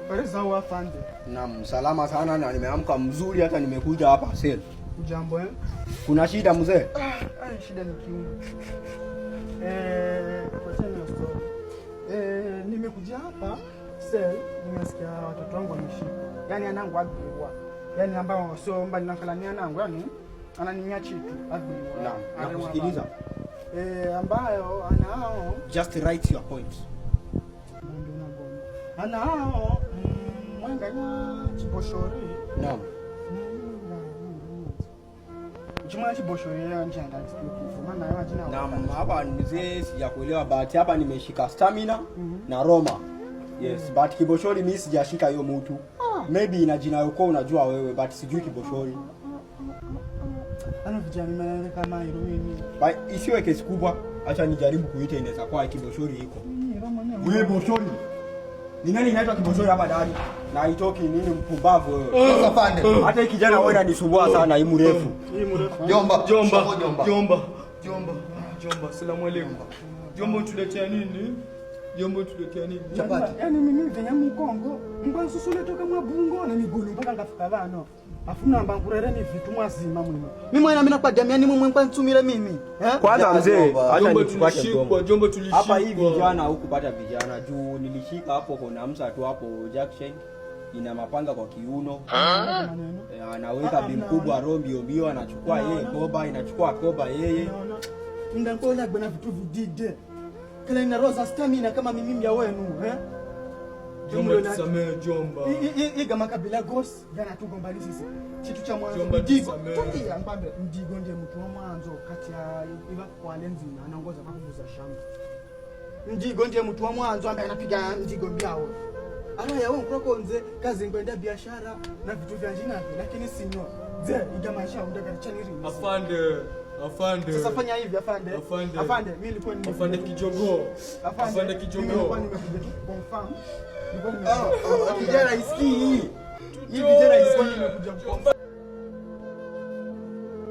Habari afande. Naam, salama sana na nimeamka mzuri, hata nimekuja hapa cell. Ujambo eh? Kuna shida mzee? Ah, shida ni kiuno. Tuachane na story. Nimekuja hapa cell, nimesikia watoto wangu wameshikwa. Yaani anangu agbiwa. Yaani ambao sio mbali na kalani anangu, yaani ananinya chitu agbiwa. Naam, nakusikiliza. Ambayo anao Just write your point. Ndio nagomba. Anao mwenganya chiboshori. Naam. Chimwana chiboshori njanda maana yo ajina. Naam, hapa mzee sijakuelewa, but hapa nimeshika stamina na Roma. Yes, but kiboshori mimi sijashika hiyo mtu. Maybe ina jina yako unajua wewe, but sijui kiboshori. Ano vijana mimi kama hilo mimi. But isiwe kesi kubwa, acha nijaribu kuita, inaweza kuwa kiboshori iko. Wewe boshori. Ni nani inaitwa kiboshori hapa ndani? Na haitoki nini mpumbavu wewe. Sasa afande. Hata hii kijana wewe unanisumbua sana hii mrefu. Hii mrefu. Jomba. Jomba, Shikamoo, jomba. jomba, jomba, jomba, salamu alaikum. Jomba, tuletea nini? Jomba, tuletea nini? Chapati. Yaani mimi venye Mkongo, mkwansusule toka mwabungo na migulu mpaka ngafika vano. Afuna mbankurere ni vitu mwazima mwino. Mimi mwana mimi nakwa damiani mwe nkwantsumire mimi. Eh? Kwanza mzee, Jomba. acha Jomba, nikupate tulishikwa, mdomo. jomba, tulishikwa. Hapa hii vijana hukupata vijana juu nilishika hapo kona msa tu hapo junction ina mapanga kwa kiuno. Maneno. Anaweka bi mkubwa roho mbio mbio, anachukua yeye koba, inachukua koba yeye. Naona. Ndankola gbena vitu vidide. Kala ina roza stamina kama mimi mbya wenu, eh? Jomba, tusamehe jomba. Iga makabila gosi gana tugombani sisi chitu cha mwanzo Jomba, Mdigo tusamehe. tulia mpambe Mdigo ndiye mtu wa mwanzo kati ya iva kwale nzima anaongoza kwa kuguza shamba. Mdigo ndiye mtu wa mwanzo ambaye anapiga mdigo mbyao ara yawo nkurokonze kazi ngwenda biashara na vitu vya njinavi lakini sinyo ze iga maisha undagaricha. Afande, afande. Sasa fanya hivi afande. Afande. Afande, mimi nilikuwa Afande kijogoo. Afande, Afande mimi kijogoo. nilikuwa nimekuja tu confirm. Nilikuwa Ah, nimekuja kijana isikii hii. Hii vijana isikii. nimekuja kuconfirm.